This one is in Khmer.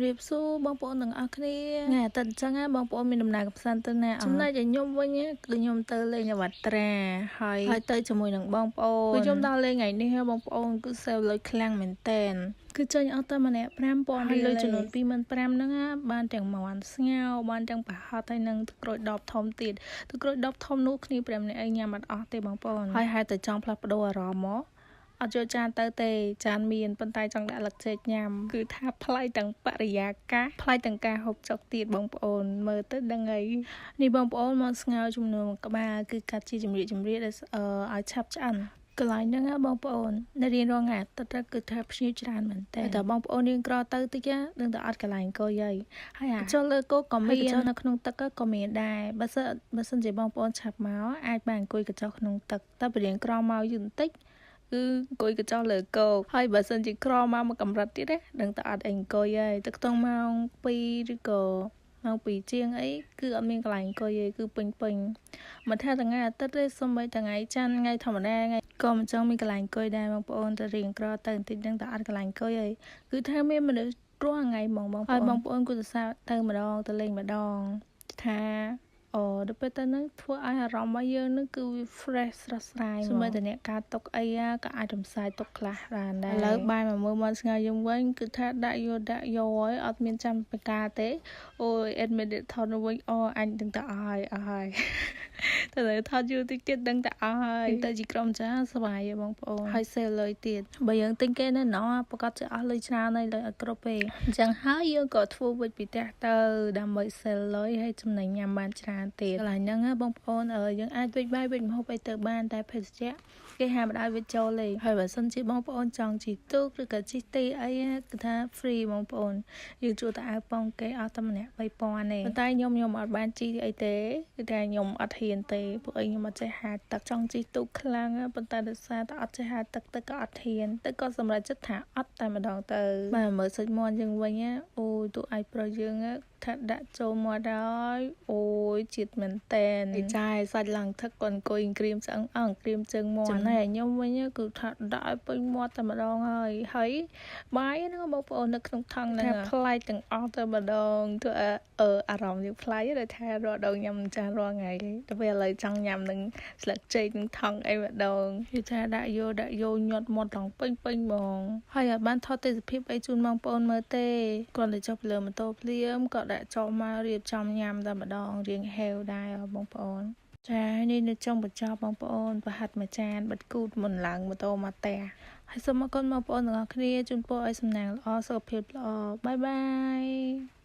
រាបសួរបងប្អូនទាំងអស់គ្នាថ្ងៃអាទិត្យអញ្ចឹងណាបងប្អូនមានដំណើរកម្សាន្តទៅណាអត់ចំណែកឯខ្ញុំវិញគឺខ្ញុំទៅលេងវត្តត្រាហើយហើយទៅជាមួយនឹងបងប្អូនគឺខ្ញុំដល់លេងថ្ងៃនេះហើយបងប្អូនគឺសេវលុយខ្លាំងមែនតែនគឺចេញអស់តែម្នាក់5000រៀលហើយលុយចំនួន25,000ហ្នឹងណាបានទាំងមាន់ស្ងោរបានទាំងប្រហិតហើយនឹងទឹកក្រូចដបធំទៀតទឹកក្រូចដបធំនោះគ្នា5នាក់ឯងញ៉ាំអត់អស់ទេបងប្អូនហើយហេតុតែចង់ផ្លាស់ប្ដូរអារម្មណ៍មកអត់យកចានទៅទេចានមានប៉ុន្តែចង់ដាក់លឹកចេកញ៉ាំគឺថាប្លែកទាំងបរិយាកាសប្លែកទាំងការហូបចុកទៀតបងប្អូនមើលទៅដឹងអីនេះបងប្អូនមកស្ងោរចំនួនមួយក្បាលគឺកាត់ជាចម្រៀកចម្រៀកដែលឲ្យឆាប់ឆ្អិនកន្លែងហ្នឹងណាបងប្អូននៅរៀនរងថ្ងៃអាទិត្យគឺថាភ្ញៀវច្រើនមែនតើតែបងប្អូនរៀនក្រទៅតិចនឹងតែអត់កន្លែងអង្គុយហើយហើយអាចុះលើគោកក៏មាននៅក្នុងទឹកក៏មានដែរបើសិនជាបងប្អូនឆាប់មកអាចបានអង្គុយកញ្ចុះក្នុងទឹកតែបើរៀនក្រមកយូរបន្តិចគឺអង្គុយកញ្ចុះលើគោកហើយបើសិនជាក្រមកមកកម្រិតទៀតណាដឹងតែអត់អីអង្គុយហើយទឹកក្នុងម៉ោង2ឬក៏ម៉ោង2ជាងអីគឺអត់មានកន្លែងអង្គុយទេគឺពេញពេញមិនថាថ្ងៃអាទិត្យទេសូម្បីតែថ្ងៃច័ន្ទថ្ងៃធម្មតាថ្ងៃក៏មិនចង់មានកន្លែងអង្គុយដែរបងប្អូនទៅរៀងក្រទៅបន្តិចដឹងតែអត់កន្លែងអង្គុយហើយគឺថាមានមនុស្សរាល់ថ្ងៃហ្មងបងប្អូនហើយបងប្អូនគួរតែសាកទៅម្ដងទៅលេងម្ដងថាអូដល់ពេលទៅនឹងធ្វើឲ្យអារម្មណ៍របស់យើងនឹងគឺវា fresh ស្រស់ស្រាយសូម្បីតែអ្នកការទុកអីក៏អាចរំសាយទុកខ្លះបានដែរឥឡូវបាយមកមើលមាន់ស្ងោរយើងវិញគឺថាដាក់យកដាក់យកហើយអត់មានចាំបកាទេអូយ admit ថតវិញអូអញដឹងតែអស់ហើយអស់ហើយតែលើថតយូរតិចទៀតដឹងតែអស់ហើយទៅជាក្រុមចាសប្បាយបងប្អូនហើយសេលលុយទៀតបើយើងទិញគេនៅណោះប្រកាសជាអស់លុយច្រើនហើយលុយអត់គ្រប់ទេអញ្ចឹងហើយយើងក៏ធ្វើវិចពីផ្ទះទៅដើម្បីសេលលុយហើយចំណេញញ៉ាំបានច្រើនទៀតកន្លែងហ្នឹងបងប្អូនយើងអាចវិចបាយវិចម្ហូបអីទៅបានតែភេសជ្ជៈគេហាមមិនឲ្យវិចចូលទេហើយបើសិនជាបងប្អូនចង់ជិះទូកឬក៏ជិះទីអីគឺថា free បងប្អូនយើងជួលតែអាវប៉ុងគេអស់តែម្នាក់3000ទេប៉ុន្តែខ្ញុំខ្ញុំអត់បានជិះអីទេគឺថាខ្ញុំអត់ហ៊ានទេពួកអីខ្ញុំអត់ចេះហែលទឹកចង់ជិះទូកខ្លាំងប៉ុន្តែដោយសារតែអត់ចេះហែលទឹកទឹកក៏អត់ហ៊ានទឹកក៏សម្រេចចិត្តថាអត់តែម្ដងទៅបាទមើលសាច់មាន់យើងវិញអូយទូអាចប្រុសយើងថាដាក់ចូលមាត់ហើយអូយជាតិមែនតែនចាយសាច់ឡើងថឹកគាត់អង្គុយក្រៀមស្អឹងអងក្រៀមជើងមាន់ចំណែកខ្ញុំវិញគឺថាដាក់ឲ្យពេញមាត់តែម្ដងហើយហើយបាយហ្នឹងបងប្អូននៅក្នុងថង់ហ្នឹងប្លែកទាំងអស់តែម្ដងធ្វើអឺអារម្មណ៍យើងប្លែកដែលថារាល់ដងញ៉ាំចាស់រាល់ថ្ងៃដល់ពេលឥឡូវចង់ញ៉ាំនឹងស្លឹកចេកនឹងថង់អីម្ដងគឺថាដាក់យកដាក់យកញាត់មាត់ឡើងពេញពេញហ្មងហើយអត់បានថតទេសភាពអីជូនបងប្អូនមើលទេគ្រាន់តែចុះពីលើម៉ូតូភ្លាមក៏ដាក់ចូលមករៀបចំញ៉ាំតែម្ដងរៀងហេវដែរបងប្អូនចានេះនៅចុងបញ្ចប់បងប្អូនប្រហិតមួយចានបិទគូតមុនឡើងម៉ូតូមកផ្ទះហើយសូមអរគុណបងប្អូនទាំងអស់គ្នាជូនពរឲ្យសំណាងល្អសុខភាពល្អ bye bye.